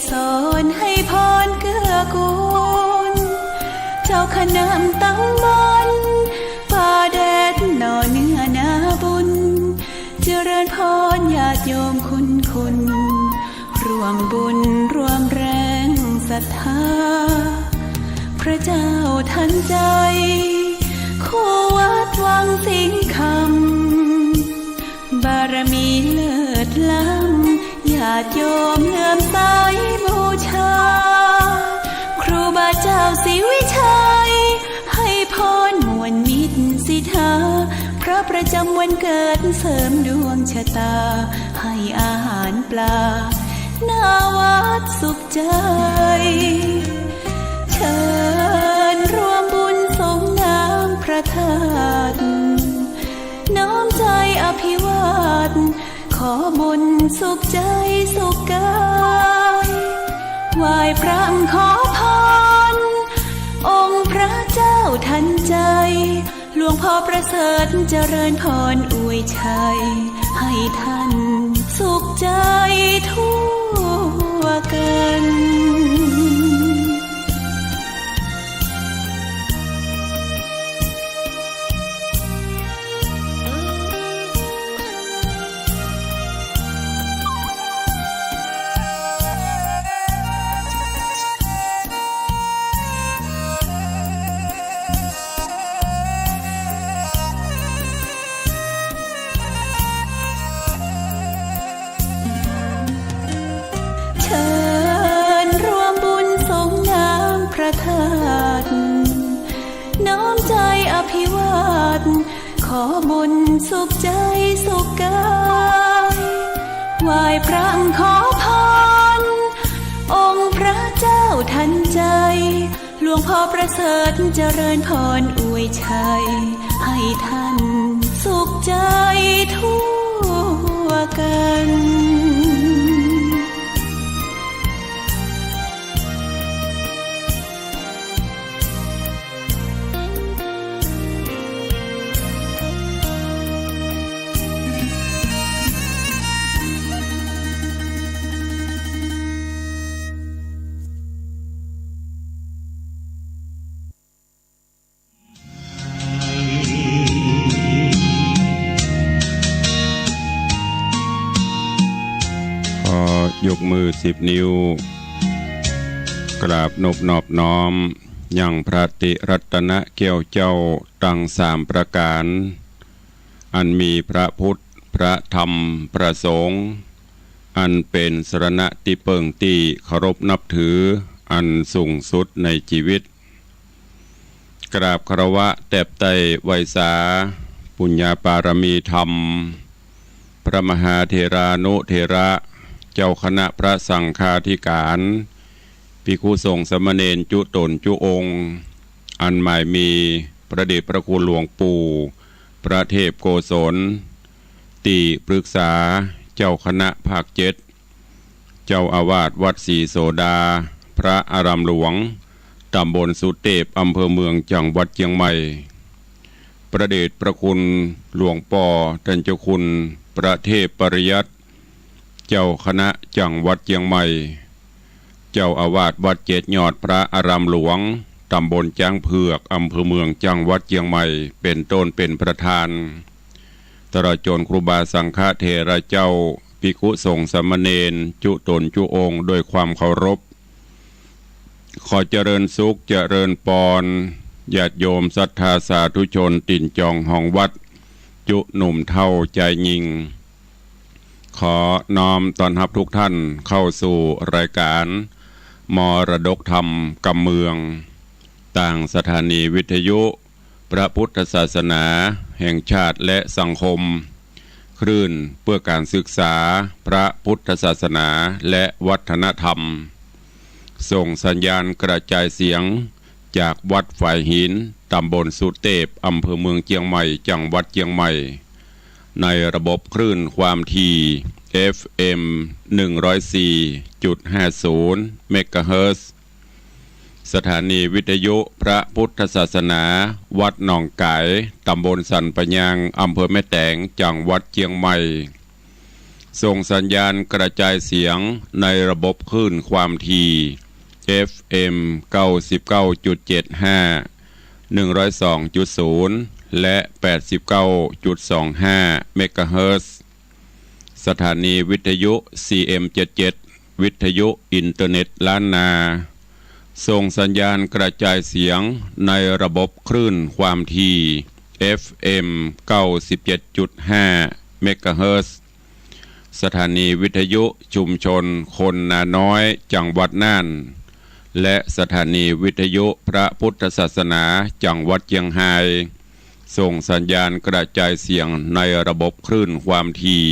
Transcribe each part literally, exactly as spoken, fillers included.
สอนหื้อพรเกื้อกูล เจ้าคณะตำบลป่าแดดหน่อเนื้อนาบุญ เจริญพรญาติโยมคุณคุณ ร่วมบุญร่วมแรงศรัทธา พระเจ้าทันใจ คู่วัดวังสิงห์คำ บารมีเลิศล้ำ ญาติโยมเลื่อมใสบูชา ครูบาเจ้าศรีวิชัย หื้อพรม่วนมิตรสิทธา พระประจำวันเกิดเสริมดวงชะตา หื้ออาหารปลา หน้าวัดสุขใจ เชิญร่วมบุญสรงน้ำพระธาตุ น้อมใจอภิวาท ขอบุญสุขใจสุขกาย ไหว้พระขอพร องค์พระเจ้าทันใจ หลวงพ่อประเสริฐเจริญพรอวยชัย หื้อท่านสุขใจทั่วกัน เชิญร่วมบุญสรงน้ำพระธาตุ น้อมใจอภิวาท ขอบุญสุขใจสุขกาย ไหว้พระขอพร องค์พระเจ้าทันใจ หลวงพ่อประเสริฐเจริญพรอวยชัย หื้อท่านสุขใจทั่วกัน ขอยกมือสิบนิ้ว กราบนบนอบน้อม ยังพระติรัตนแก้วเจ้าตังสามประก๋าน อันมีพระพุทธ พระธรรม พระสงฆ์ อันเป๋นสรณะตี้เปิ้งตี้เคารพนับถือ อันสูงสุดในจีวิต กราบคารวะแตบไต้ไหว้สา ปุญญาปารมีธรรม พระมหาเถรานุเถระ เจ้าคณะพระสังฆาธิก๋าน ภิกขุสงฆ์สามเณรจุ๊ต๋นจุ๊องค์ อันหมายมีพระเดชพระคุณหลวงปู่ พระเทพโกศล ตี้ปรึกษาเจ้าคณะภาคเจ็ด เจ้าอาวาสวัดศรีโสดา พระอารามหลวง ต๋ำบลสุเตพ อำเภอเมือง จังหวัดเจียงใหม่ พระเดชพระคุณหลวงป้อต้านเจ้าคุณ พระเทพปริยัติ เจ้าคณะจังหวัดเจียงใหม่ เจ้าอาวาสวัดเจ็ดยอดพระอารามหลวง ต๋ำบลจ๊างเผือก อำเภอเมือง จังหวัดเจียงใหม่ เป๋นต้นเป๋นประธาน ตลอดจ๋นครูบาสังฆเถระเจ้า ภิกขุสงฆ์สามเณรจุ๊ต๋นจุ๊องค์ โดยความเคารพ ขอเจริญสุขเจริญปอน ญาติโยมศรัทธาสาธุชนตี๋นจองฮองวัด จุ๊หนุ่มเฒ่าจายญิง ขอน้อมต้อนฮับทุกท่านเข้าสู่รายก๋านมรดกธรรมกำเมือง ตางสถานีวิทยุพระพุทธศาสนาแห่งชาติและสังคม คลื่นเพื่อการศึกษาพระพุทธศาสนาและวัฒนธรรม ส่งสัญญาณกระจายเสียงจากวัดฝายหิน ต๋ำบลสุเตพ อำเภอเมืองเจียงใหม่ จังหวัดเจียงใหม่ ในระบบคลื่นความถี่ เอฟเอ็ม หนึ่งร้อยสี่จุดห้าศูนย์ เมกะเฮิรตซ์ สถานีวิทยุพระพุทธศาสนา วัดหนองก๋าย ต๋ำบลสันป่ายาง อำเภอแม่แตง จังหวัดเจียงใหม่ ส่งสัญญาณกระจายเสียงในระบบคลื่นความถี่ เอฟ เอ็ม เก้าสิบเก้าจุดเจ็ดห้า หนึ่งร้อยสองจุดศูนย์ และ แปดสิบเก้าจุดสองห้า เมกะเฮิรตซ์ สถานีวิทยุ ซี เอ็ม เจ็ดเจ็ด วิทยุอินเทอร์เน็ตล้านนา ส่งสัญญาณกระจายเสียงในระบบคลื่นความถี่ เอฟ เอ็ม เก้าสิบเจ็ดจุดห้า เมกะเฮิรตซ์ สถานีวิทยุชุมชนคนนาน้อย จังหวัดน่าน และสถานีวิทยุพระพุทธศาสนา จังหวัดเจียงฮาย ส่งสัญญาณกระจายเสียงในระบบคลื่นความถี่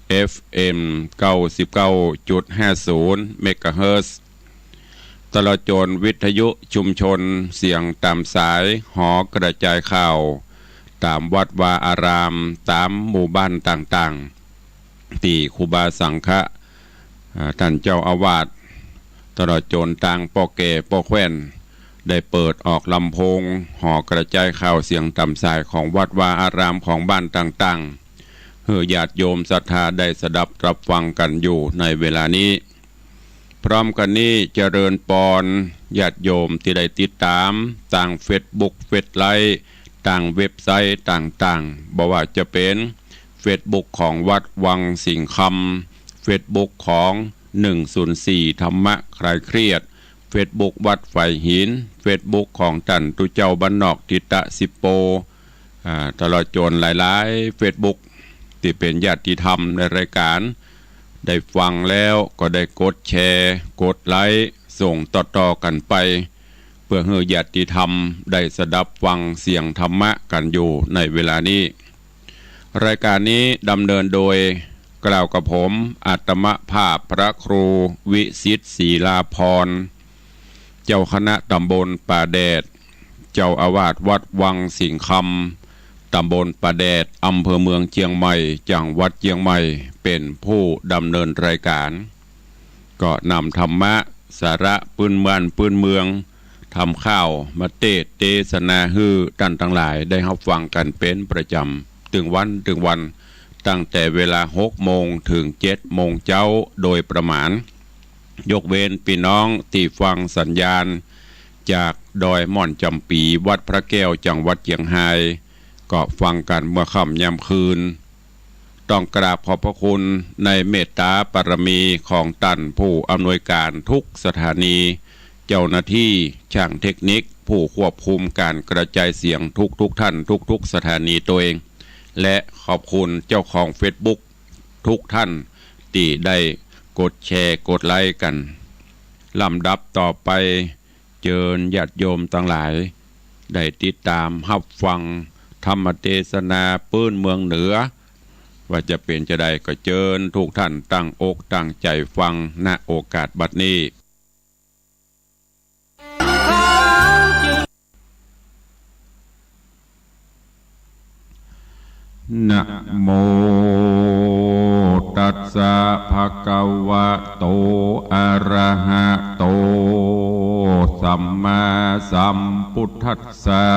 เอฟ เอ็ม เก้าสิบเก้าจุดห้าศูนย์ เมกะเฮิรตซ์ ตลอดจนวิทยุชุมชนเสียงต๋ามสายหอกระจายข่าว ต๋ามวัดวาอาราม ต๋ามหมู่บ้านต่างๆ ตี้ครูบาสังฆะ อ่า ต้านเจ้าอาวาส ตลอดจนตางป้อแก่ป้อแคว่น ได้เปิดออกลำโพงหอกระจายข่าวเสียงต๋ามสายของวัดวาอารามของบ้านต่างๆ หื้อญาติโยมศรัทธาได้สดับรับฟังกั๋นอยู่ในเวลานี้ พร้อมกั๋นนี้เจริญปอนญาติโยมตี้ได้ติดต๋ามตางเฟซบุ๊ก เฟซไลฟ์ ตางเว็บไซต์ต่างๆ บ่ว่าจะเป๋นเฟซบุ๊กของวัดวังสิงห์คำ เฟซบุ๊กของ หนึ่งศูนย์สี่ ธรรมะคลายเครียด เฟซบุ๊กวัดฝายหิน เฟซบุ๊กของต้านตุ๊เจ้าบ้านนอกทิตะสิบโป อ่า ตลอดจนหลายๆ เฟซบุ๊ก ตี้เป๋นญาติธรรมในรายก๋าน ได้ฟังแล้วก็ได้กดแชร์ กดไลก์ ส่งต่อๆ กั๋นไป เปื้อหื้อญาติธรรมได้สดับฟังเสียงธรรมะกั๋นอยู่ในเวลานี้ รายก๋านนี้ดำเนินโดย กล่าวกับผม อาตมาภาพพระครูวิสิทธิ์ ศรีลาภรณ์ เจ้าคณะต๋ำบลป่าแดด เจ้าอาวาสวัดวังสิงห์คำ ต๋ำบลป่าแดด อำเภอเมืองเจียงใหม่ จังหวัดเจียงใหม่ เป๋นผู้ดำเนินรายก๋าน ก็นำธรรมะ สาระปื้นบ้านปื้นเมือง ธรรมข่าวมาเตสน์เตสนาหื้อต้านตังหลายได้ฮับฟังกั๋นเป๋นประจ๋ำ ตึงวันตึงวัน ตั้งแต่เวลาหกโมงเถิงเจ็ดโมงเจ๊าโดยประมาณ ยกเว้นปี้น้องตี้ฟังสัญญาณจากดอยม่อนจ๋ำปี๋ วัดพระแก้ว จังหวัดเจียงฮาย ก็ฟังกั๋นเมื่อค่ำยามคืน ต้องกราบขอบพระคุณในเมตต๋าบารมีของต้านผู้อำนวยก๋านทุกสถานี เจ้าหน้าตี้ ช่างเทคนิค ผู้ควบคุมก๋านกระจายเสียงทุกๆ ท่าน ทุกๆ สถานีตวย และขอบคุณเจ้าของเฟซบุ๊กทุกท่านตี้ได้กดแชร์ กดไลก์กั๋น ลำดับต่อไป เจิญญาติโยมตังหลาย ได้ติดต๋ามฮับฟังธรรมเตสนาปื้นเมืองเหนือ ว่าจะเป๋นจาใดก็เจิญทุกท่านตั้งอกตั้งใจ๋ฟัง ณ โอกาสบัดนี้ นะโม ตัสสะ ภะคะวะโต อะระหะโต สัมมาสัมพุทธัสสะ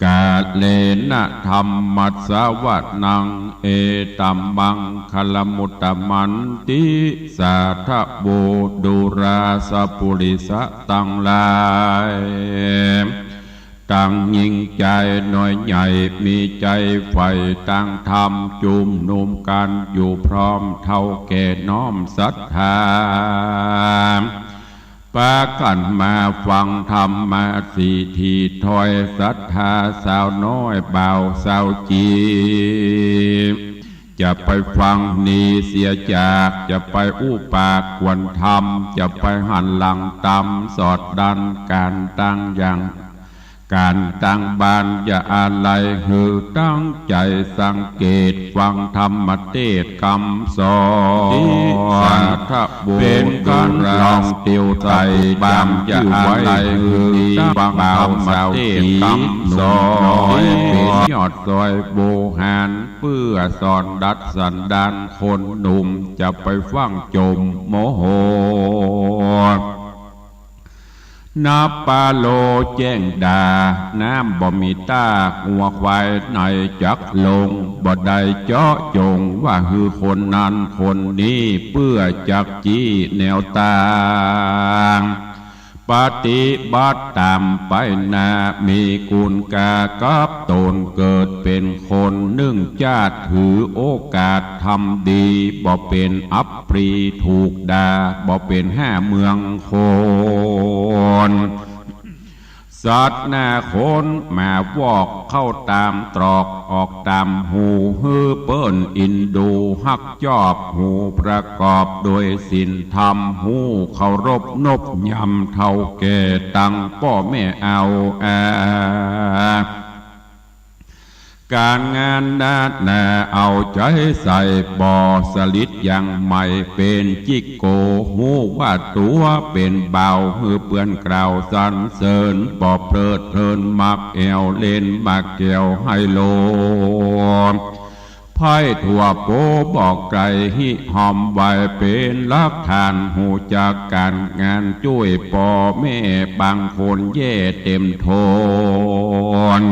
กาเลนะธัมมัสสะวะนัง เอตัมมังคะละมุตตะมันติ สาธะโว ดูราสะปุริสะตังหลาย ตังยิ่งใจ๋น้อยใหญ่ มีใจ๋ใฝ่ตางธรรม จุมนุมกั๋นอยู่พร้อม เฒ่าแก่น้อมศรัทธา ปากั๋นมาฟังธรรมมาสีทีถ้อย ศรัทธาสาวน้อยบ่าวสาวจี จะไปฟังหนีเสียจาก จะไปอู้ปากกวนธรรม จะไปหันหลังต๋ำสอดดัน ก๋านตางอย่าง ก๋านตางบ้านอย่าอาลัย หื้อตั้งใจ๋สังเกตฟังธรรมเตสน์กำสอน เป๋นก๋านลองเตียวไต่บาง อย่าอาลัย หื้อตั้งบ่าวสาวจี หนุ่มน้อยเป๋นยอดซอยโวหาร เปื้อสอนดัดสันดานคนหนุ่ม จะไปฟั่งจมโมโห นับปาโลแจ้งดา น้ำบ่มีต้า งัวควายไหนจักลง บ่ได้เจาะจงว่าหื้อคนนั้นคนนี้ เปื้อจักจี้แนวตาง ปฏิบัติต๋ามไปนา มีกุณกากับต๋น เกิดเป๋นคนนึ่งจาติ ถือโอกาสทำดี บ่เป๋นอับปรีถูกด่า บ่เป๋นห้าเมืองคน สัตว์หน้าคนหมาวอก เข้าต๋ามตรอกออกต๋ามฮู หื้อเปิ้นอินดูฮักจอบ ฮูประกอบโดยศีลธรรม ฮู้เคารพนบยำเฒ่าแก่ ตังป้อแม่เอาอา ก๋านงานนานาเอาใจ๋ใส่ บ่สลิดยังใหม่เป๋นจิกโก ฮู้ว่าตั๋วเป๋นบ่าว หื้อเปื้อนกล่าวสรรเสริญ บ่เพลิดเพลินมักแอ่ว เล่นหมากแก้วไฮโล ไพ่ถั่วโปบอกไกล ฮิฮอมไว้เป๋นหลักฐาน ฮู้จักก๋านงานจ้วยป้อแม่ บางคนแย่เต็มทน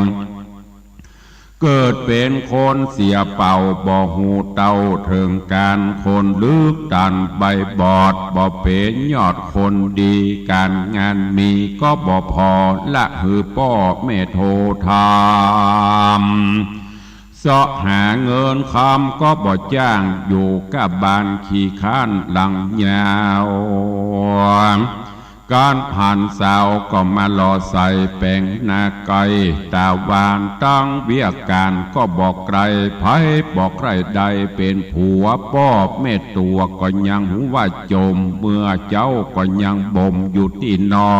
เกิดเป๋นคนเสียเป่า บ่ฮู้เต้าเถิงก๋าน คนลึกตันใบบอด บ่เป๋นยอดคนดี ก๋านงานมีก็บ่ผ่อ ละหื้อป้อแม่โททำ เซาะหาเงินคำก็บ่จ้าง อยู่ก้าบ้านขี้ค้านหลังยาว ก๋านผ่านสาวก็มาหล่อใส่ แป๋งหน้าไกลต๋าหวาน ตังเวียกก๋านก็บ่ใกล้ ใผบ่ใคร่ได้เป๋นผัว ป้อแม่ตั๋วก็ยังฮู้ว่าจม เมื่อเจ๊าก็ยังบ่มอยู่ตี้นอ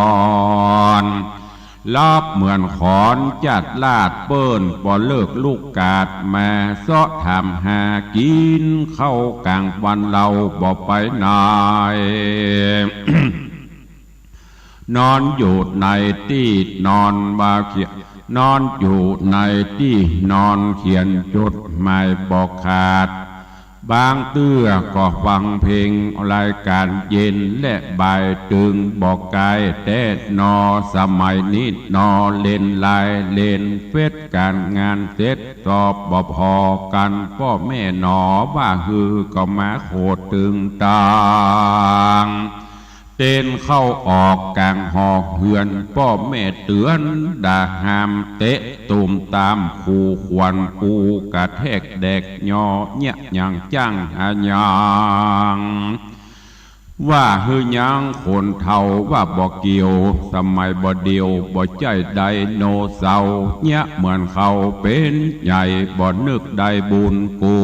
น ลับเหมือนขอนจาดลาด เปิ้นบ่เลิกลุกกาดมา เซาะถามหากิ๋นข้าวก๋างวัน เฮาบ่ไปไหน นอนอยู่ในตี้นอนบ่เขียน นอนอยู่ในตี้นอนเขียนจดหมายบ่ขาด บางเตื้อก็ฟังเพลงรายก๋านเย็นและบ่าย ตึงบ่กายแต๊หนอ สมัยนี้หนอ เล่นไลน์เล่นเฟซ ก๋านงานเสร็จสอบบ่ผ่อกั๋น ป้อแม่หนอ ว่าหื้อก็มาโขดตึงตัง เต้นเข้าออกก๋างหอเฮือน ป้อแม่เตือนด่าห้าม เตะตูมตามขู่ขวัญ ปูกระแทกแดกยอ เยียะยังจั้งหายัง ว่าหื้อยังคนเฒ่าว่าบ่เกี่ยว สมัยบ่เดี่ยวบ่ใจ้ไดโนเสาร์ เยียะเหมือนเขาเป๋นใหญ่ บ่นึกได้บุญกุ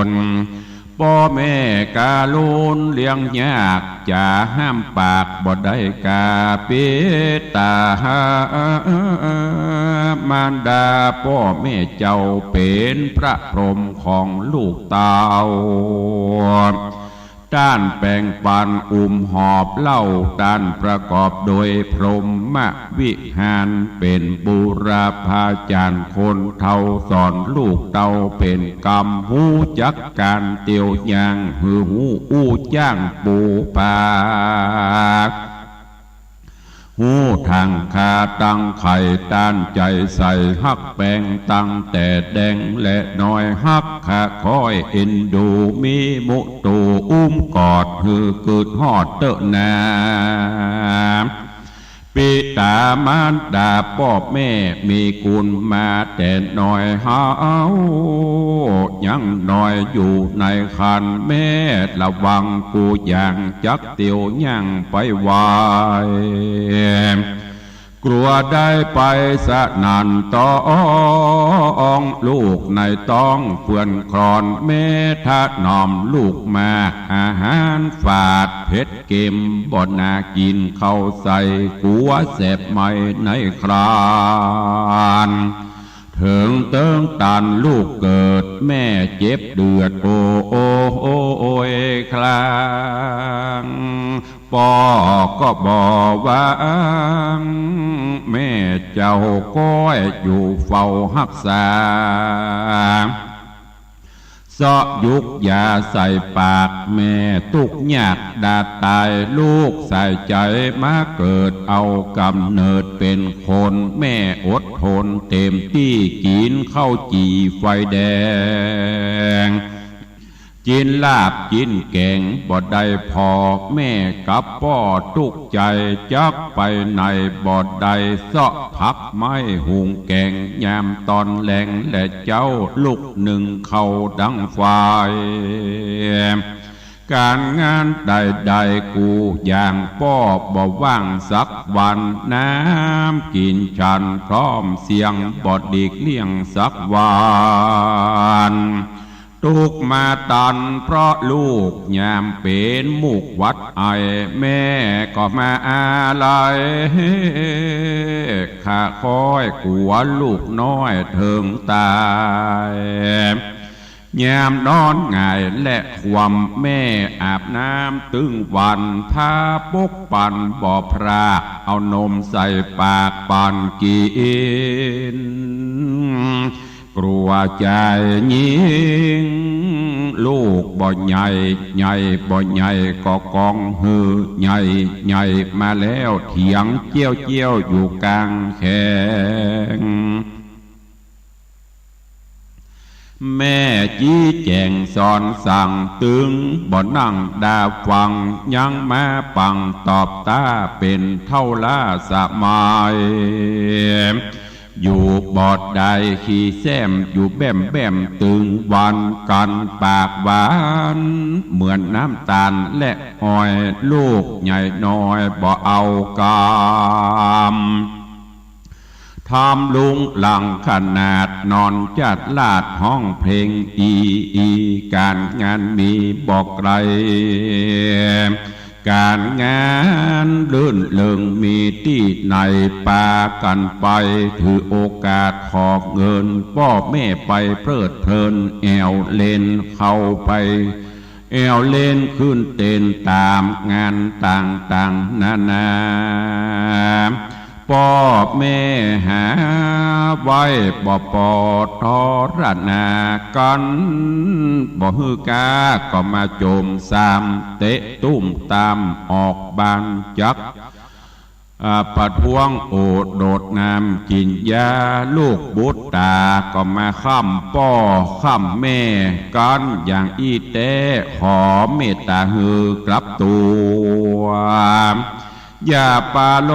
ณ ป้อแม่กาลุนเลี้ยงยาก จ๋าห้ามปากบ่ได้กา ปิต๋ามารดาป้อแม่เจ้า เป๋นพระพรหมของลูกเต้า ต้านแป๋งปันอุ้มหอบเล่า ต้านประกอบโดยพรหมวิหาร เป๋นบูรพาจ๋ารย์คนเฒ่า สอนลูกเต้าเป๋นกำ ฮู้จักก๋านเตียวย่าง หื้อฮู้อู้จ้างปูปลา ฮู้ถางคาตั้งไข่ ต้านใจ๋ใส่ฮักแปง ตั้งแต่แดงและน้อย ฮักขะคอยเอ็นดู มีมุตูอุ้มกอด หื้อเกิดฮอดเต๊อะนา ปิต๋ามารดาป้อแม่ มีกุณมาแต่น้อย เฮายังน้อยอยู่ในครรภ์ แม่ระวังกู้อย่าง จักเตียวย่างไปไว กลัวได้ไปสนั่นต๋อง ลูกในต๊องเปื้อนคลอน แม่ถนอมลูกมาก อาหารฝาดเผ็ดเกม บ่น่ากิ๋น ข้าวใส่กั๋วแสบไหม้ในครรภ์ เถิงเติ๊งตันลูกเกิด แม่เจ็บเดือด โอ้ โอ้ โอ้ โอ้ยคราง ป้อก็บ่หวัง แม่เจ้าก็อยู่เฝ้าฮักษา เซาะยุกยาใส่ปากแม่ตุ๊กยากดาดต๋าย ลูกใส่ใจ๋มาเกิดเอาก๋ำเนิดเป๋นคน แม่อดทนเต๋มตี้ กิ๋นข้าวจี่ไฟแดง กิ๋นลาบกิ๋นแก๋งบ่ได้ผ่อ แม่กับป้อตุ๊กใจ๋ จักไปไหนบ่ได้ เซาะผักไม้หุงแก๋ง ยามต๋อนแลงแลเจ๊า ลุกนึ่งข้าวดังไฟ ก๋านงานใดๆ กู้อย่างป้อบ่ว่างสักวัน น้ำกิ๋นฉันพร้อมเสียง บ่หลีกเลี่ยงสักวัน ตุ๊กมาตันเพราะลูก ยามเป๋นมูกหวัดไอ แม่ก็มาอาลัย ข้าคอยกั๋วลูกน้อยเถิงต๋าย ยามนอนหงายและคว่ำ แม่อาบน้ำตึงวัน ผ้าปกปั๋นบ่พราก เอานมใส่ปากปั๋นกิ๋น กลัวจายยิ่ง ลูกบ่ใหญ่ ใหญ่บ่ใหญ่ก็กองหือ ใหญ่ใหญ่มาแล้ว เถียงเจี้ยวเจี้ยวอยู่ก๋างแขง แม่จี้แจ๋งสอนสั่ง ตึงบ่นั่งดาฟัง ยังมาปังตอบต้า เป๋นเฒ่าล้าสมัย อยู่บ่ได้ขี้แซ้ม อยู่แบ้มๆ ตึงวัน กั๋นปากหวานเหมือนน้ำต๋าลและอ้อย ลูกใหญ่น้อยบ่เอากำ ทำลุงหลังขนาด นอนจัดลาดฮ้องเพลง อีอี ก๋านงานมีบ่ไกล ก๋านงานรื่นเริงมีตี้ไหน ปากั๋นไปถือโอกาสขอเงิน ป้อแม่ไปเพลิดเพลิน แอ่วเล่นเข้าไป แอ่วเล่นขึ้นเต้นต๋ามงานต่างๆ นานา ป้อแม่หาไว้บ่ปอทรนากั๋น บ่หื้อก้าก็มาโจมสาม เตะตุ้มตามออกบานจัก อ่า ประท้วงโอดโดดน้ำกิ๋นยา ลูกบุตรต๋าก็มาค้ำป้อค้ำแม่กั๋นอย่างอี้แต๊ ขอเมตต๋าหื้อกลับตั๋ว อย่าปาโล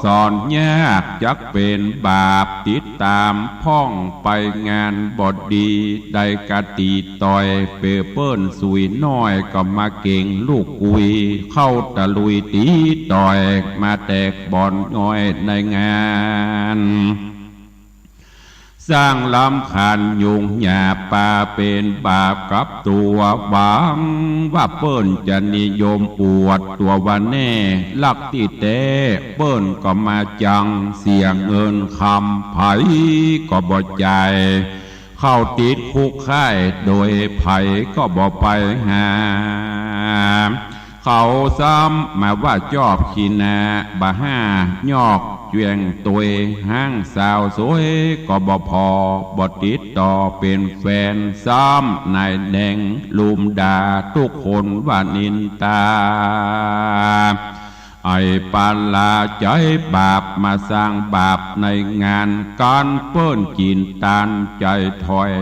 สอนยาก จักเป๋นบาปติดต๋ามพ่องไป งานบ่ดีได้กะตี๋ต่อย เป๋เปิ้นสุยน้อยก็มาเก๋งลูกกุย เข้าตะลุยตี๋ต่อย มาแตกบ่อนง่อยในงาน สร้างรำคาญยุ่งยาก ปาเป๋นบาปกับตั๋ว หวังว่าเปิ้นจะนิยมอวดตั๋วว่าแน่ ลักตี้แต๊เปิ้นก็มาจัง เสียเงินคำใผก็บ่จ่าย เข้าติดคุกค่ายโดยใผก็บ่ไปหา เขาซ้ำมาว่าจอบขี้หน้าบ่าห้า ยอกแจ้งตวย ฮ้างสาวสวยก็บ่ผ่อ บ่ติดต่อเป๋นแฟน ซ้ำนายแดงลุมด่า ตุ๊กคนว่านินตา ไอ้ปาลาใจ๋บาป มาสร้างบาปในงาน กั๋นเปิ้นกิ๋นตานใจ๋ถอย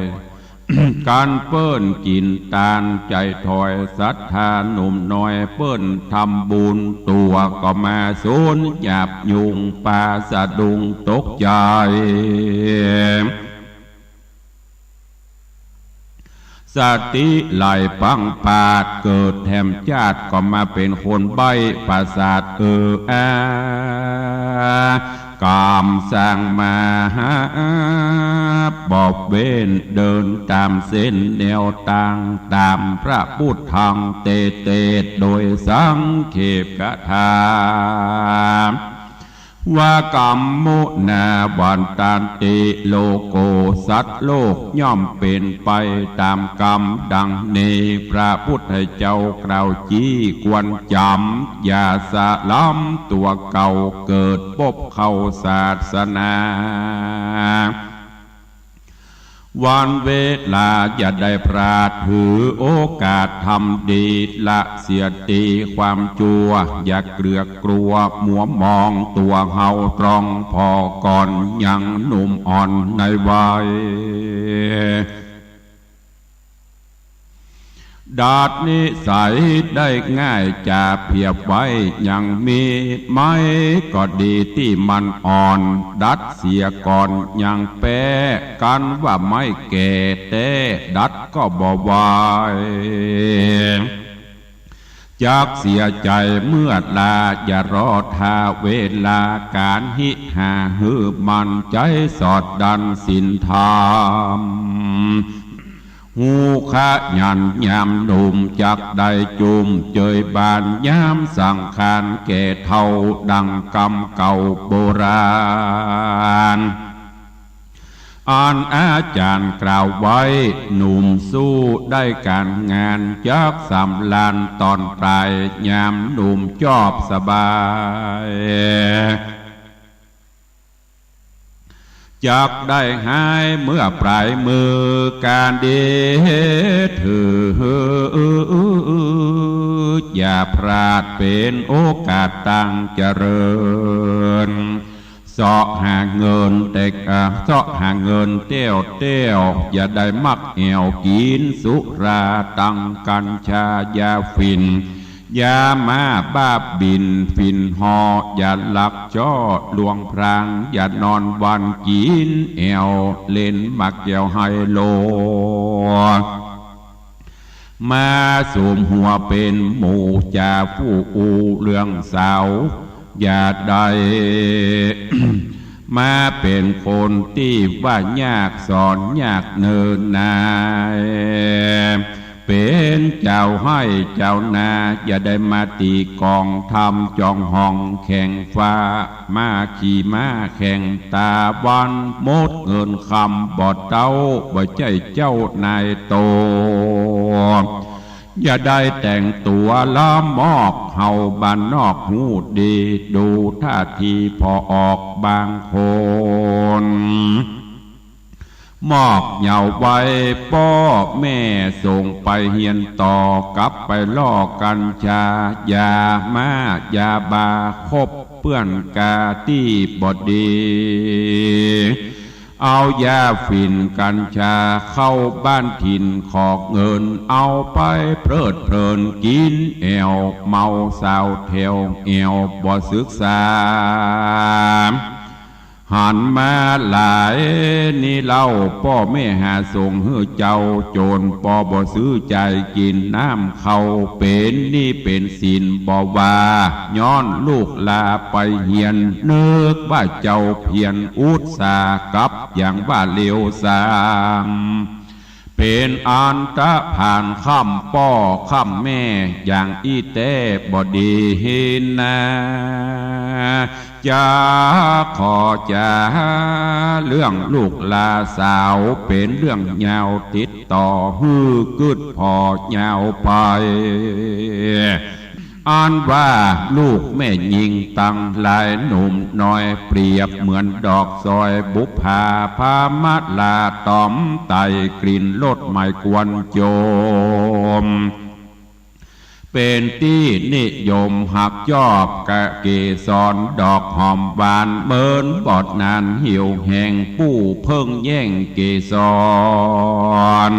กั๋นเปิ้นกิ๋นตานใจ๋ถอย ศรัทธาหนุ่มน้อยเปิ้นทำบุญ ตั๋วก็มาสูญหยาบยุง ปาสะดุ้งตกใจ๋ สติไหลปังปาด เกิดแถมจาติก็มาเป๋นคนใบ้ประสาทเอออา ก๋รรมสร้างมาหาบ่เว้น เดินต๋ามเส้นแนวตาง ต๋ามพระพุทธังเตเต โดยสังเขปกถา ว่ากัมมุนาวันตันติโลโก สัตว์โลกย่อมเป๋นไปต๋ามกรรมดังนี้ พระพุทธเจ้ากล่าวจี้ควรจ๋ำ อย่าสะล้ำตั๋วเก่า เกิดปบเข้าศาสนา วันเวลาอย่าได้พลาด ถือโอกาสทำดี ละเสียตี้ความจั๊ว อย่าเกลือกกลัวมัวมอง ตั๋วเฮาตรองผ่อก่อน ยังหนุ่มอ่อนในวัย ดัดนิสัยได้ง่าย จ๋าเผียบไว้ยังมี ไม้ก็ดีตี้มันอ่อน ดัดเสียก่อนยังแป๊ กันว่าไม้แก่แต๊ ดัดก็บ่ไหว จักเสียใจ๋เมื่อลา อย่ารอถ้าเวลา ก๋านฮิหาหื้อมัน ใจ๊สอดดันศีลธรรม ฮู้ขยันยามหนุ่ม จักได้จุ่มเจยบาน ยามสังขารแก่เฒ่า ดังกำเก่าโบราณ อันอาจ๋ารย์กล่าวไว้ หนุ่มสู้ได้ก๋านงาน จักสำราญต๋อนปลาย ยามหนุ่มจอบสบาย จักได้หายเมื่อปลายมือก๋านดี ถืออย่าพลาดเป๋นโอกาสตังเจริญ เซาะหาเงินแต่ เอ่อ เซาะหาเงินแต๊วแต๊ว อย่าได้มักแอ่วกิ๋นสุรา ตังกัญชายาฝิ่น ยาม้าบ้าบิ่นฝิ่นห่อ อย่าลักจ้อลวงพราง อย่านอนวันกิ๋นแอ่ว เล่นหมากแก้วไฮโล มาสุมหัวเป๋นหมู่ จ๋าผู้อู้เรื่องสาว อย่าได้ มาเป๋นคนตี้ว่ายากสอนยากเนินนาย เป๋นเจ้าไฮ่เจ้านา อย่าได้มาตี๋กองทำจองห้องแข่งฟ้า มาขี่ม้าแข่งตาวัน หมดเงินคำบ่เต๊า บ่ใจ้เจ้านายโต อย่าได้แต่งตั๋วละมอก เฮาบ้านนอกฮู้ดี ดูท่าทีผ่อออกบางคน มอกเยาว์ไว้ป้อแม่ส่งไปเฮียนต่อ กลับไปล่อกัญชา ยาม้า ยาบ้า คบเปื้อนก๋าตี้บ่ดี เอายาฝิ่นกัญชาเข้าบ้านถิ่นขอเงิน เอาไปเพลิดเพลินกิ๋นแอ่ว เมาสาวแถวแอ่วบ่ศึกษา หันมาหลายนี้เล่า ป้อแม่หาส่งหื้อเจ้า โจรปอบ่ซื้อจ่ายกิ๋นน้ำเข้า เป๋นหนี้เป๋นสินบ่ว่า ย้อนลูกลาไปเฮียน นึกว่าเจ้าเพียรอุตส่าห์กลับ อย่างว่าเลวซาม เป๋นอันตะผานค่ำป้อค่ำแม่ อย่างอี้แต๊บ่ดีนา จ๋าขอจ๋า เรื่องลูกลาสาว เป๋นเรื่องยาวติดต่อ หื้อกึ๊ดผ่อยาวไป อันว่าลูกแม่ญิงตังหลายหนุ่มน้อย เปรียบเหมือนดอกซอยบุปผา พามาลาต๋อมไต่ กลิ่นรสใหม่กวนโจม เป๋นตี้นิยมฮักจอบกะเกสร ดอกหอมหวานเหมินบอดนานหิวแห้ง ผู้เพิ่งแย่งเกสร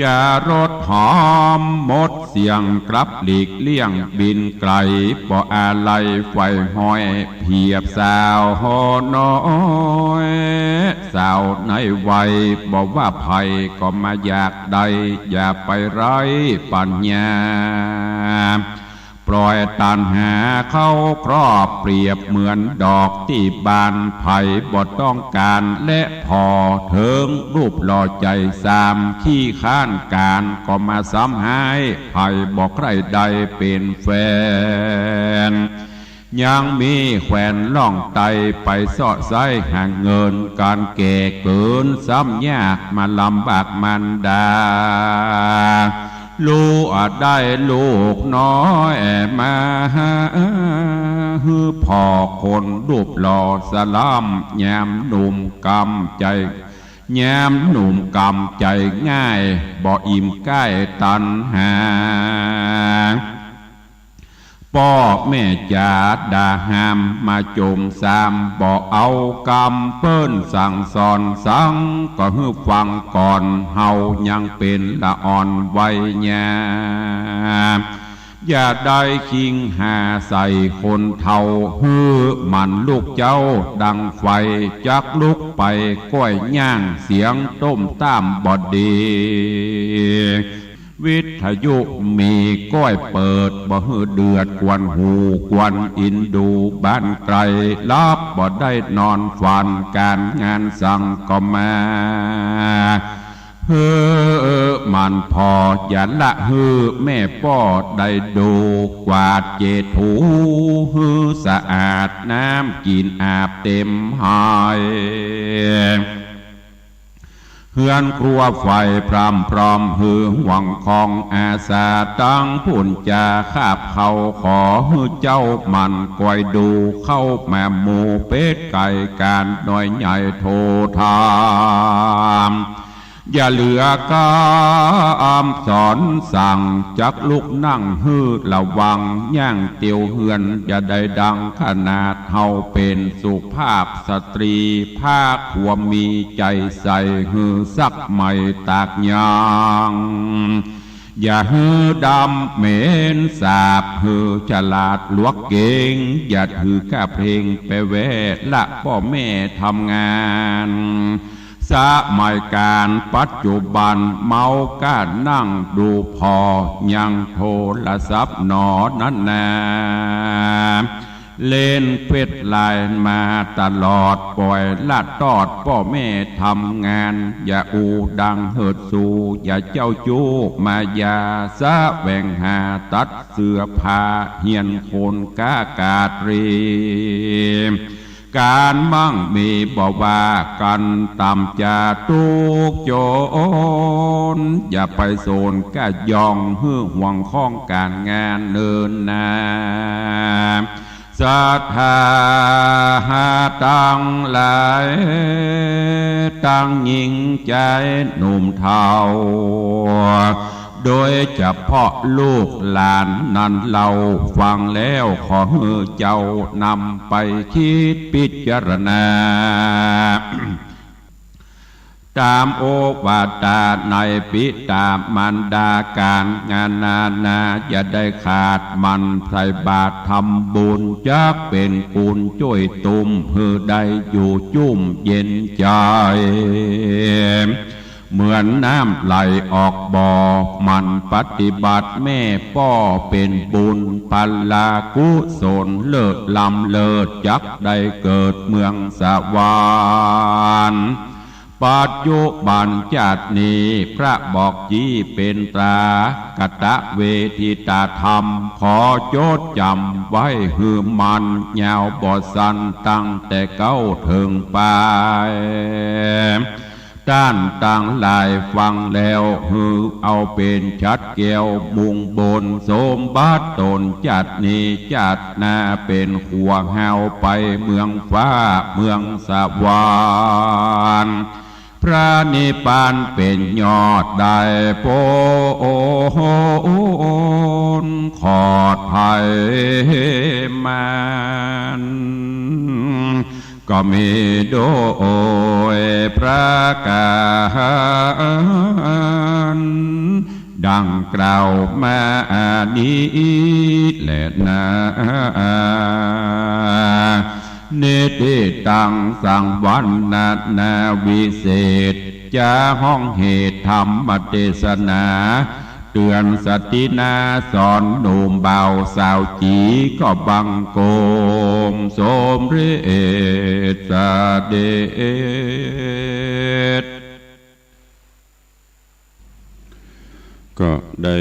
จะรสหอมหมดเสี้ยง กลับหลีกเลี่ยงบินไก๋ บ่อาลัยใฝ่ห้อย เผียบสาวน้อย สาวในวัย บ่ว่าใผก็มาอยากได้ อย่าไปไร้ปัญญา ปล่อยตัณหาเข้าครอบ เปรียบเหมือนดอกตี้บาน ใผบ่ต้องก๋านและผ่อ เถิงรูปหล่อใจ๋ซาม ขี้ค้านก๋านก็มาซ้ำฮ้าย ใผบ่ใคร่ได้เป๋นแฟน ยังมีแควนล่องไต ไปเซาะไซ้หาเงิน ก๋านแก่เกินซ้ำยาก มาลำบากมารดา ลูกได้ลูกน้อยมาหื้อผ่อ คนรูปหล่อสะล่ำ ยามหนุ่มกำใจ๋ ยามหนุ่มกำใจ๋ง่าย บ่อิ่มก้ายตัณหา ป้อแม่จ๋าด่าห้ามมาจมซาม บ่เอากำเปิ้นสั่งสอนสัง ก็หื้อฟังก่อน เฮายังเป๋นละอ่อนวัยยา อย่าได้คิงหาใส่คนเฒ่า หื้อมันลุกเจ้าดังไฟ จักลุกไปก้อยย่าง เสียงต้มต้ามบ่ดี วิทยุมีก้อยเปิด บ่หื้อเดือดกวนหูกวนอินดูบ้านไกล หลับบ่ได้นอนฝัน ก๋านงานสังก็มา หื้อมันผ่อ อย่าละหื้อแม่ป้อได้ดู กวาดเจดถูหื้อสะอาด น้ำกิ๋นอาบเต๋มหาย เฮือนครัวไฟพร่ำพร้อม หื้อหวังของอาสา ตังผู้จ๋าคาบเข้า ขอหื้อเจ้ามันก้อยดู เข้ามาหมู่เป็ดไก่ ก๋านน้อยใหญ่โทธาม อย่าเหลือกำสอนสั่ง จักลุกนั่งหื้อระวัง ย่างเตียวเฮือน อย่าได้ดังขนาด เฮาเป๋นสุภาพสตรี ภาคผัวมีใจ๋ใส่ หื้อซักใหม่ตากยาง อย่าหื้อดำเหม็นสาบ หื้อฉลาดหลวกเก๋ง อย่าถือก้าเพลงไปแว่ ละป้อแม่ทำงาน สมัยก๋านปัจจุบัน เมาก้านั่งดูผ่อ ยังโทรศัพท์หนอนั้นนา เล่นเฟซไลน์มาตลอด ป่อยละตอดป้อแม่ทำงาน อย่าอู้ดังเหิดสู อย่าเจ้าจู้มายา แสวงหาตัดเสื้อผ้า เฮียนคนก้ากาดเรียน ก๋านมั่งมีบ่ว่ากั๋น ต่ำจาตุ๊กจน อย่าไปสนก้ายอง หื้อห่วงของก๋านงานเนินนา ศรัทธาตังหลาย ตังญิงใจ๋หนุ่มเฒ่า โดยเฉพาะลูกหลานนั้นเล่า ฟังแล้วขอหื้อเจ้านำไปกึ๊ดพิจารณา ต๋ามโอวาตาในปิต๋ามารดา ก๋านงานนานา อย่าได้ขาดหมั่นใส่บาตรทำบุญ จักเป๋นกุญจ้วยตุ้ม หื้อได้อยู่จุ่มเย็นใจ๋ เหมือนน้ำไหลออกบ่อ หมั่นปฏิบัติแม่ป้อ เป๋นบุญพลากุศล เลิศล้ำเลิศ จักได้เกิดเมืองสวรรค์ ปัจจุบันจาตินี้ พระบอกจี้เป๋นตรา กตเวทิตาธรรม ขอจดจ๋ำไว้หื้อมั่น ยาวบ่สั้น ตั้งแต่เก๊าเถิงปาย ต้านตังหลายฟังแล้ว หื้อเอาเป๋นฉัตรแก้วมุ่งบน สมบัติต๋นจาตินี้จาติหน้า เป๋นขัวฮาวไปเมืองฟ้าเมืองสวรรค์ พระนิพพานเป๋นยอดได้ป๊น ขอดภัยมาร ก็มีโดยประก๋านดังกล่าวมานี้แลนา นิติตังสังวรรณนาวิเศษ จะฮ้องเหตุธรรมเตสนา เตื๋อนสตินาสอนหนุ่มบ่าวสาวจี๋ ก็บังคมสมเร็จเสด็จ ก็ได้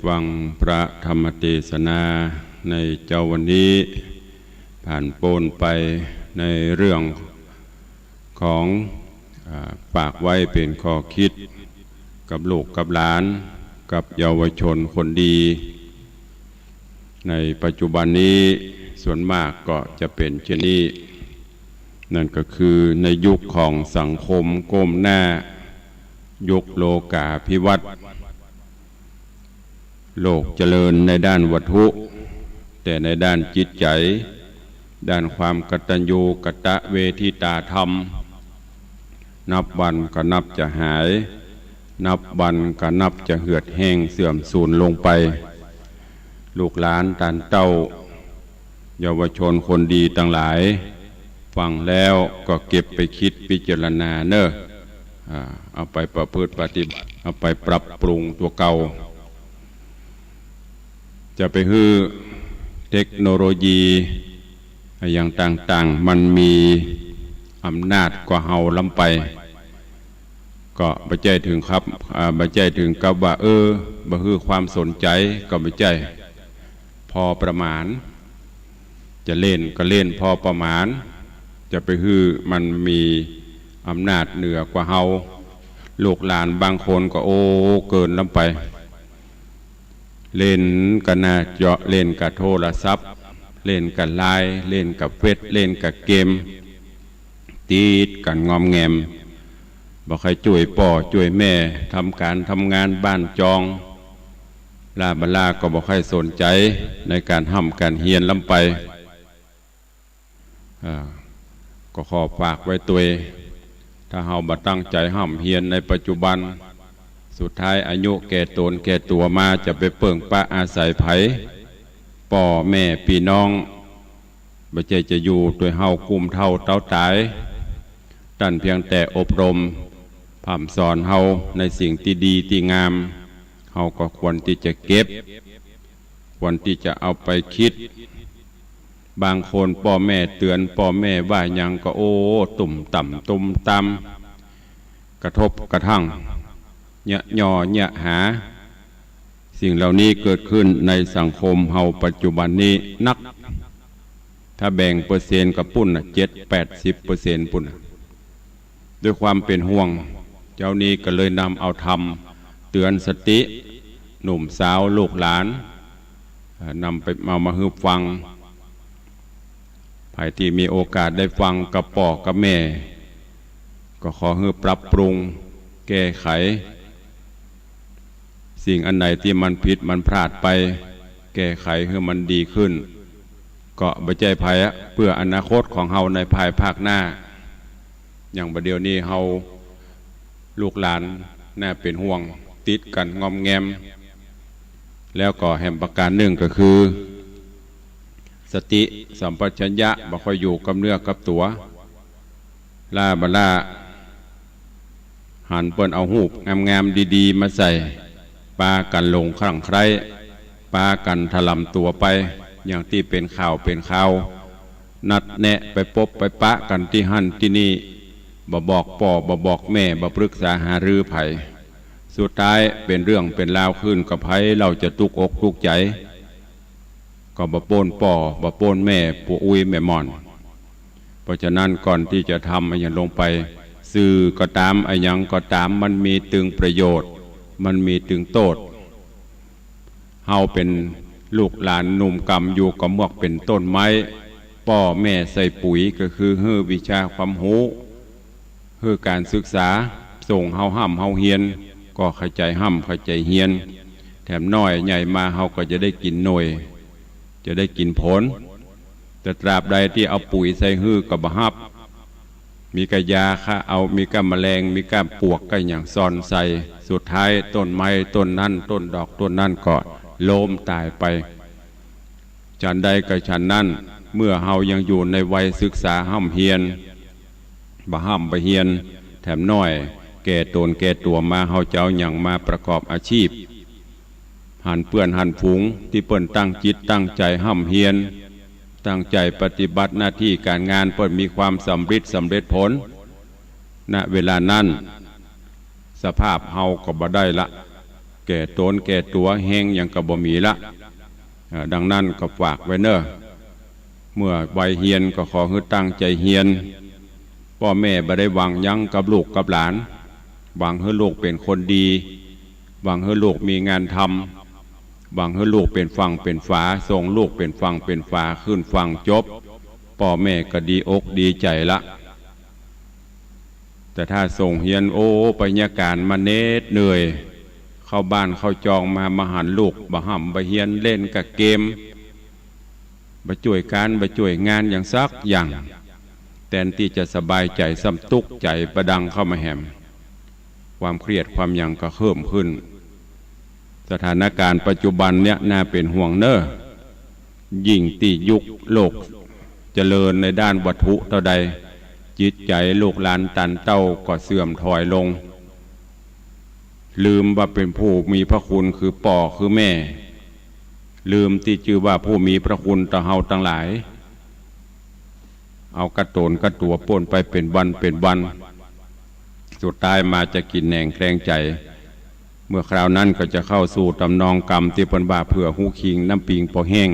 ฟังพระธรรมเตสนาในเจ๊าวันนี้ ผ่านป๊นไปในเรื่องของ อ่า ฝากไว้เป๋นข้อคิดกับลูกกับหลาน กับเยาวชนคนดี ในปัจจุบันนี้ส่วนมากก็จะเป๋นเช่นนี้ นั่นก็คือในยุคของสังคมก้มหน้า ยุคโลกาภิวัตน์ โลกเจริญในด้านวัตถุ แต่ในด้านจิตใจ๋ ด้านความกตัญญูกตเวทิตาธรรม นับวันก็นับจะหาย นับวันก็นับจะเหือดแห้งเสื่อมสูญลงไป ลูกหลานต้านเต้า เยาวชนคนดีตังหลาย ฟังแล้วก็เก็บไปกึ๊ดพิจารณาเน่อ อ่า เอาไปประพฤติปฏิบัติ เอาไปปรับปรุงตั๋วเก่า จะไปหื้อเทคโนโลยีอะหยังต่างๆ มันมีอำนาจกว่าเฮาล้ำไป ก็บ่ใจ้เถิงครับ อ่า บ่ใจ้เถิงกับว่า เออ บ่หื้อความสนใจ๋ ก็บ่ใจ้ พอประมาณ จะเล่นก็เล่นพอประมาณ จะไปหื้อมันมีอำนาจเหนือกว่าเฮา ลูกหลานบางคนก็ โอ้ เกินล้ำไป เล่นกับหน้าจอ เล่นกับโทรศัพท์ เล่นกับไลน์ เล่นกับเฟซ เล่นกับเกม ติดกั๋นงอมแงม บ่ใค่จ้วยป้อจ้วยแม่ ทำก๋านทำงานบ้านจอง ล้าบ่าล้าก็บ่ใค่สนใจ๋ในก๋านฮ่ำก๋านเฮียนล้ำไป อ่า ก็ขอฝากไว้ตวย ถ้าเฮาบ่ตั้งใจ๋ฮ่ำเฮียนในปัจจุบัน สุดท้ายอายุแก่ต๋นแก่ตั๋วมา จะไปเปิ้งปะอาศัยใผ ป้อแม่ปี้น้อง บ่ใจ้จะอยู่ตวยเฮากุ้มเฒ่าเต๊าต๋าย ต้านเพียงแต่อบรม พร่ำสอนเฮาในสิ่งตี้ดีตี้งาม เฮาก็ควรตี้จะเก็บ ควรตี้จะเอาไปกึ๊ด บางคนป้อแม่เตื๋อน ป้อแม่ว่าหยังก็ โอ้ ตุ้มต่ำตุ้มต่ำ กระทบกระทั่ง เยียะย่อเยียะหา สิ่งเหล่านี้เกิดขึ้นในสังคมเฮาปัจจุบันนี้นัก ถ้าแบ่งเปอร์เซ็นต์กับปุ้นน่ะ เจ็ดแปดสิบเปอร์เซ็นต์ปุ้นน่ะ ด้วยความเป๋นห่วง เจ้านี้ก็เลยนำเอาธรรมเตื๋อนสติ หนุ่มสาวลูกหลาน เอ่อ นำไปเอามาหื้อฟัง ใผตี้มีโอกาสได้ฟังกับป้อกับแม่ ก็ขอหื้อปรับปรุงแก้ไข สิ่งอันไหนตี้มันผิดมันพลาดไป แก้ไขหื้อมันดีขึ้น ก็บ่ใจ้ใผอะ เปื้ออนาคตของเฮาในภายภาคหน้า อย่างบ่าเดี่ยวนี้เฮาลูกหลานน่าเป๋นห่วง ติดกั๋นงอมแงม แล้วก็แหมประก๋านนึ่งก็คือ สติสัมปชัญญะบ่ค่อยอยู่กับเนื้อกับตั๋ว ล้าบ่าล้า หันเปิ้นเอาฮูปงามๆ ดีๆ มาใส่ ปากั๋นหลงคลั่งใคร่ ปากั๋นถล่ำตั๋วไป อย่างตี้เป๋นข่าวเป๋นคราว นัดแนะไปปบไปปะกั๋นตี้หั้นตี้นี่ บ่บอกป้อบ่บอกแม่ บ่ปรึกษาหารือใผ สุดท้ายเป๋นเรื่องเป๋นราวขึ้นกับใผ เฮาจะตุ๊กอกตุ๊กใจ๋ ก็บ่ป๊นป้อ บ่ป๊นแม่ ปู่อุ๊ยแม่หม่อน เพราะฉะนั้นก่อนตี้จะทำอะหยังลงไป สื่อก็ต๋าม อะหยังก็ต๋าม มันมีตึงประโยชน์ มันมีตึงโต้ษ เฮาเป๋นลูกหลานหนุ่มกำอยู่ก็เหมือนเป๋นต้นไม้ ป้อแม่ใส่ปุ๋ยก็คือหื้อวิชาความฮู้ หื้อก๋านศึกษา ส่งเฮาฮ่ำเฮาเฮียน ก็ใค่ใจ๋ฮ่ำใค่ใจ๋เฮียน แถมน้อยใหญ่มาเฮาก็จะได้กิ๋นหน่วย จะได้กิ๋นผล แต่ตราบใดตี้เอาปุ๋ยใส่หื้อก็บ่ฮับ มีก้ายาฆ่าเอา มีก้าแมลง มีก้าปลวกก้าหยังซ่อนใส่ สุดท้ายต้นไม้ต้นนั้น ต้นดอกต้นนั้นก็ล้มต๋ายไป ฉันใดก็ฉันนั้น เมื่อเฮายังอยู่ในวัยศึกษาฮ่ำเฮียน บ่ฮ่ำบ่เฮียน แถมน้อย แก่ต๋นแก่ตั๋วมา เฮาจะเอาหยังมาประกอบอาชีพ หันเปื้อนหันฝูงตี้เปิ้นตั้งจิตตั้งใจ๋ฮ่ำเฮียน ตั้งใจ๋ปฏิบัติหน้าตี้ก๋านงาน เปิ้นมีความสำริดสำเร็จผล ณ เวลานั้น สภาพเฮาก็บ่ได้ละ แก่ต๋นแก่ตั๋ว แฮงหยังก็บ่มีละ เอ่อ ดังนั้นก็ฝากไว้เน่อ เมื่อวัยเฮียนก็ขอหื้อตั้งใจ๋เฮียน ป้อแม่บ่ได้หวังหยังกับลูกกับหลาน หวังหื้อลูกเป๋นคนดี หวังหื้อลูกมีงานทำ หวังหื้อลูกเป๋นฝั่งเป๋นฝา ส่งลูกเป๋นฝั่งเป๋นฝา ขึ้นฝั่งจบ ป้อแม่ก็ดีอกดีใจ๋ละ แต่ถ้าส่งเฮียน โอ้ ไปเฮียก๋านมาเหน็ดเหนื่อย เข้าบ้านเข้าจองมา บ่หันลูกบ่ฮ่ำบ่เฮียน เล่นกะเกม บ่จ้วยก๋านบ่จ้วยงานหยังสักอย่าง แตนตี้จะสบายใจ๋ซ้ำตุ๊กใจ๋ บ่ดังเข้ามาแหม ความเครียดความหยังก็เพิ่มขึ้น สถานก๋านปัจจุบันเนี่ยน่าเป๋นห่วงเน่อ ยิ่งตี้ยุคโลกเจริญในด้านวัตถุเต้าใด จิตใจ๋ลูกหลานตันเต้าก็เสื่อมถอยลง ลืมว่าเป๋นผู้มีพระคุณคือป้อคือแม่ ลืมตี้จื้อว่าผู้มีพระคุณต่อเฮาตังหลาย เอากระโตนกระตั๋วป้นไปเป๋นวันเป๋นวัน สุดท้ายมาจะกิ๋นแหนงแคลงใจ๋ เมื่อคราวนั้นก็จะเข้าสู่ตำนองกำตี้เปิ้นว่าเผื่อฮูคิงน้ำปิงปอแห้ง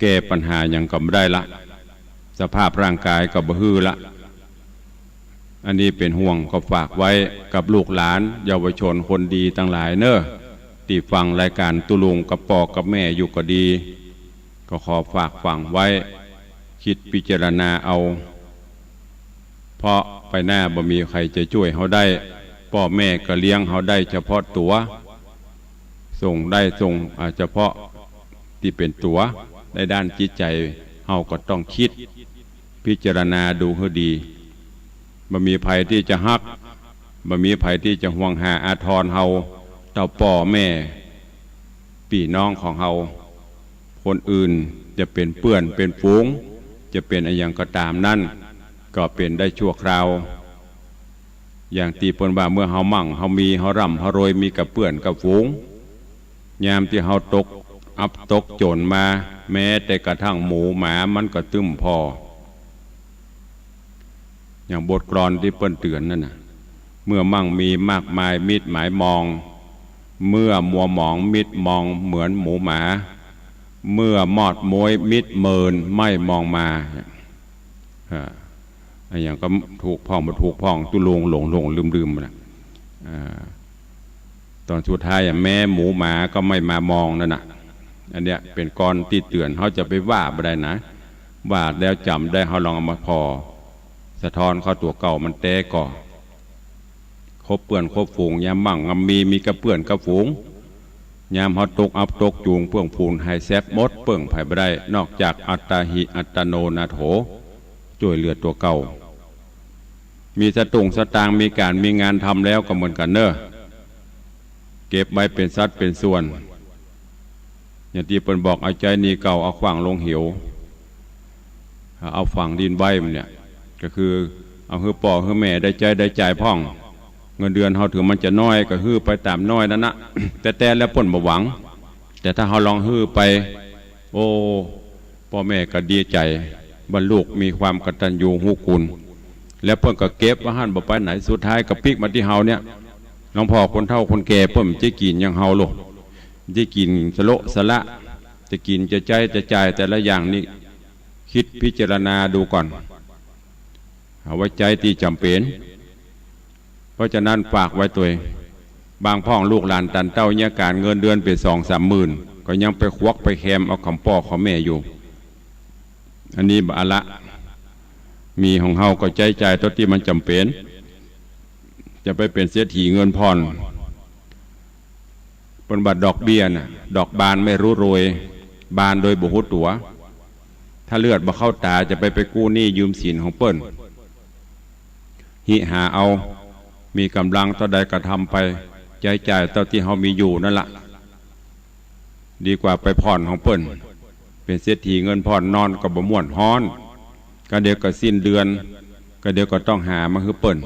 แก้ปัญหาหยังก็บ่ได้ละ สภาพร่างก๋ายก็บ่หื้อละ อันนี้เป๋นห่วงก็ฝากไว้กับลูกหลานเยาวชนคนดีตังหลายเน่อ ตี้ฟังรายก๋านตุ๊ลุงกับป้อกับแม่อยู่ก็ดี ก็ขอฝากฝังไว้ กึ๊ดพิจารณาเอา เพราะไปหน้าบ่มีใผจะจ้วยเฮาได้ ป้อแม่ก็เลี้ยงเฮาได้เฉพาะตั๋ว ส่งได้ส่ง อ่า เฉพาะตี้เป๋นตั๋ว ในด้านจิตใจ๋เฮาก็ต้องกึ๊ดพิจารณาดูหื้อดี บ่มีใผตี้จะฮัก บ่มีใผตี้จะห่วงหาอาทรเฮา เต้าป้อแม่ ปี้น้องของเฮา คนอื่นจะเป๋นเปื้อนเป๋นฝูง จะเป๋นอะหยังก็ต๋ามนั้น ก็เป๋นได้ชั่วคราว อย่างตี้เปิ้นว่าเมื่อเฮามั่งเฮามี เฮาร่ำเฮารวย มีกับเปื้อนกับฝูง ยามตี้เฮาตกอับตกจ๋นมา แม้แต่กระทั่งหมูหมามันก็ตึ้มผ่อ อย่างบทกลอนตี้เปิ้นเตื๋อนนั่นน่ะ เมื่อมั่งมีมากมายมิตรหมายมอง เมื่อมัวหมองมิตรมองเหมือนหมูหมา เมื่อมอดม้วยมิตรเมินไม่มองมา อ่า อะหยังก็ถูกพ่องบ่ถูกพ่อง ตุ๊ลุงหลงหลงลืมลืมน่ะ อ่า ต๋อนสุดท้ายอะ แม้หมูหมาก็ไม่มามองนั่นน่ะ อันเนี้ยเป๋นกลอนตี้เตื๋อน เฮาจะไปว่าบ่ได้นะ ว่าแล้วจ๋ำได้ เฮาลองเอามาผ่อสะท้อนเข้าตั๋วเก่ามันแต๊ก่อ คบเปื้อนคบฝูง ยามมั่งยามมี มีกับเปื้อนกับฝูง ยามเฮาตกอับตกจูง เปื้องพูนหายแซบหมด เปิ้งใผบ่ได้ นอกจากอัตตาหิอัตโนนาโถ จ้วยเหลือตั๋วเก่า มีสตุ้งสตางค์ มีก๋านมีงานทำแล้วก็เหมือนกั๋นเน่อ เก็บไว้เป๋นสัดเป๋นส่วน อย่างตี้เปิ้นบอก เอาใจ๊หนี้เก่า เอาขว้างลงเหว เอาฝังดินไว้ มันเนี่ย ก็คือเอาหื้อป้อหื้อแม่ได้ใจ๊ได้จ่ายพ่อง เงินเดือนเฮาเถิงมันจะน้อย ก็หื้อไปต๋ามน้อยนั่นนะ แต่ แต่แล้วเปิ้นบ่หวัง แต่ถ้าเฮาลองหื้อไป โอ้ ป้อแม่ก็ดีใจ๋ ว่าลูกมีความกตัญญูฮู้คุณ แล้วเปิ้นก็เก็บไว้หั้นบ่ไปไหน สุดท้ายก็ปิ๊กมาตี้เฮาเนี่ย หลวงพ่อ คนเฒ่าคนแก่เปิ้นบ่ใจ้กิ๋นอย่างเฮาโลก บ่ใจ้กิ๋นสะโละสะละ จะกิ๋นจะใจ๊จะจ่ายแต่ละอย่างนี่ กึ๊ดพิจารณาดูก่อน เอาไว้ใจ๊ตี้จ๋ำเป๋น เพราะฉะนั้นฝากไว้ตวย บางพ่องลูกหลานตันเต้าเยียะก๋านเงินเดือนเป๋นสองสามหมื่น ก็ยังไปควักไปแคมเอาของป้อของแม่อยู่ อันนี้บ่อะละ มีของเฮาก็ใจ๊จ่ายเต้าตี้มันจ๋ำเป๋น จะไปเป๋นเศรษฐีเงินผ่อน เปิ้นว่าดอกเบี้ยน่ะ ดอกบานไม่รู้โรย บานโดยบ่ฮู้ตั๋ว ถ้าเลือดบ่เข้าต๋า จะไป ไปกู้หนี้ยืมสินของเปิ้น หิหาเอา มีก๋ำลังเต้าใดก็ทำไป ใจ๊จ่ายเต้าตี้เฮามีอยู่นั่นละ ดีกว่าไปผ่อนของเปิ้น เป๋นเศรษฐีเงินผ่อน นอนก็บ่ม่วน ฮ้อน ก็เดี๋ยวก็สิ้นเดือน ก็เดี๋ยวก็ต้องหามาหื้อเปิ้น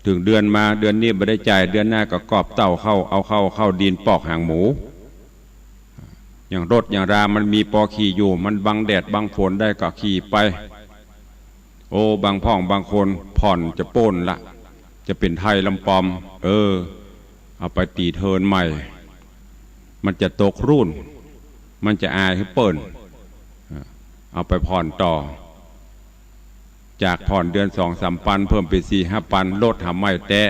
เถิงเดือนมา เดือนนี้บ่ได้จ่าย เดือนหน้าก็กอบเต้าเข้า เอาเข้า เข้าดินปอกหางหมู อย่างรถอย่างรามันมีปอขี่อยู่ มันบังแดดบังฝนได้ก็ขี่ไป โอ้ บางพ่องบางคนผ่อนจะโป้นละ จะเป๋นไทยลำปอม เออ เอาไปตี๋เทินใหม่ มันจะตกรุ่น มันจะอายหื้อเปิ้น เอาไปผ่อนต่อ จากผ่อนเดือนสองสามปัน เพิ่มเป๋นสี่ห้าปัน รถหาใหม่แต๊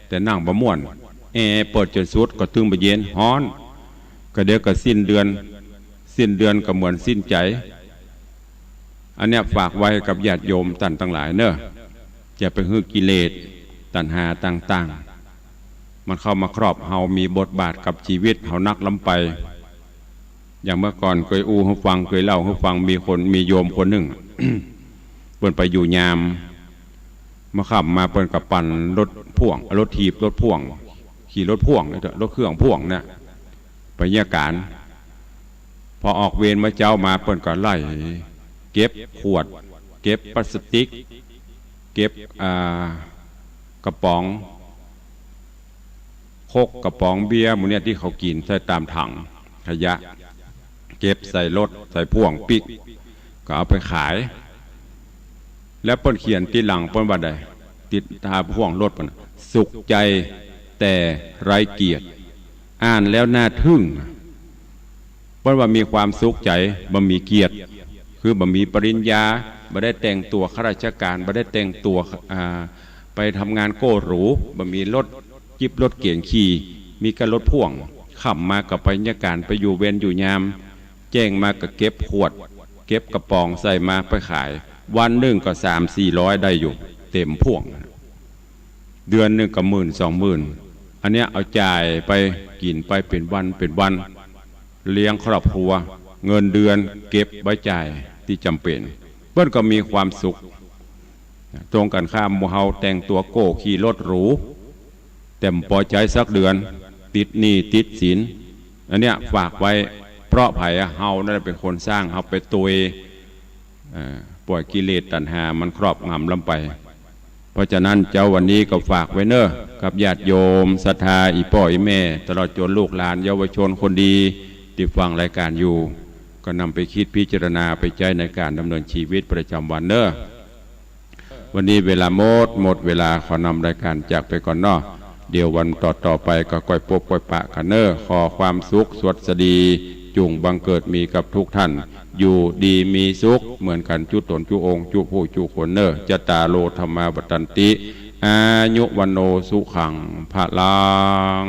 แต่นั่งบ่ม่วน แอร์เปิดจ๋นสุดก็ตึงบ่เย็น ฮ้อน ก็เดี๋ยวก็สิ้นเดือน สิ้นเดือนก็เหมือนสิ้นใจ๋ อันเนี้ยฝากไว้กับญาติโยมต้านตังหลายเน่อ จะไปหื้อกิเลสตัณหาต่างๆ มันเข้ามาครอบเฮา มีบทบาทกับชีวิตเฮานักล้ำไป อย่างเมื่อก่อนเกยอู้หื้อฟัง เกยเล่าหื้อฟัง มีคน มีโยมคนนึ่ง เปิ้นไปอยู่ยาม เมื่อค่ำมาเปิ้นก็ปั่นรถพ่วง รถถีบ รถพ่วง ขี่รถพ่วงเนี่ยเถอะ รถเครื่องพ่วงเนี่ย ไปเยียะก๋าน พอออกเวรเมื่อเจ๊ามาเปิ้นก็ไล่เก็บขวด เก็บพลาสติก เก็บ อ่า กระป๋องโค้ก กระป๋องเบียร์หมู่เนี่ยตี้เขากิ๋นใส่ต๋ามถังขยะ เก็บใส่รถใส่พ่วงปิ๊ก ก็เอาไปขาย แล้วเปิ้นเขียนตี้หลังเปิ้นว่าใด ติดต๋าพ่วงรถเปิ้น สุขใจแต่ไร้เกียรติ อ่านแล้วน่าทึ่ง เปิ้นว่ามีความสุขใจ๋ บ่มีเกียรติ คือบ่มีปริญญา บ่ได้แต่งตั๋วข้าราชก๋าน บ่ได้แต่งตั๋ว อ่า ไปทำงานโก้หรู บ่มีรถจิ๊บรถเก๋งขี่ มีก้ารถพ่วง ค่ำมาก็ไปเยียะก๋าน ไปอยู่เวรอยู่ยาม แจ้งมาก็เก็บขวด เก็บกระป๋องใส่มาไปขาย วันนึ่งก็สามสี่ร้อยได้อยู่ เต็มพ่วง เดือนนึ่งก็หมื่นสองหมื่น อันเนี้ยเอาจ่ายไปกิ๋นไปเป๋นวันเป๋นวัน เลี้ยงครอบครัว เงินเดือนเก็บไว้จ่ายตี้จ๋ำเป๋น เปิ้นก็มีความสุข ตรงกั๋นข้ามหมู่เฮาแต่งตั๋วโก้ขี่รถหรู แต่บ่ปอใจ๊สักเดือน ติดหนี้ติดสิน อันเนี้ยฝากไว้ เพราะใผอะ เฮานั่นแหละเป๋นคนสร้าง เฮาไปตวย เอ่อ ป่อยกิเลสตัณหามันครอบงำล้ำไป เพราะฉะนั้นเจ๊าวันนี้ก็ฝากไว้เน่อ กับญาติโยมศรัทธาอี่ป้ออี่แม่ ตลอดจ๋นลูกหลานเยาวชนคนดี ตี้ฟังรายก๋านอยู่ ก็นำไปคิดพิจารณาไปใจ๊ในก๋านดำเนินชีวิตประจ๋ำวันเน่อ วันนี้เวลาหมด หมดเวลา ขอนำรายก๋านจากไปก่อนเนาะ เดี๋ยววันต่อๆ ไปก็ก้อยปบก้อยปะกั๋นเน่อ ขอความสุขสวัสดี จุ่งบังเกิดมีกับทุกท่าน อยู่ดีมีสุขเหมือนกั๋นจุ๊ต๋นจุ๊องค์จุ๊ผู้จุ๊คนเน่อ จัตตาโร ธัมมา วัฑฒันติ อายุ วัณโณ สุขัง พลัง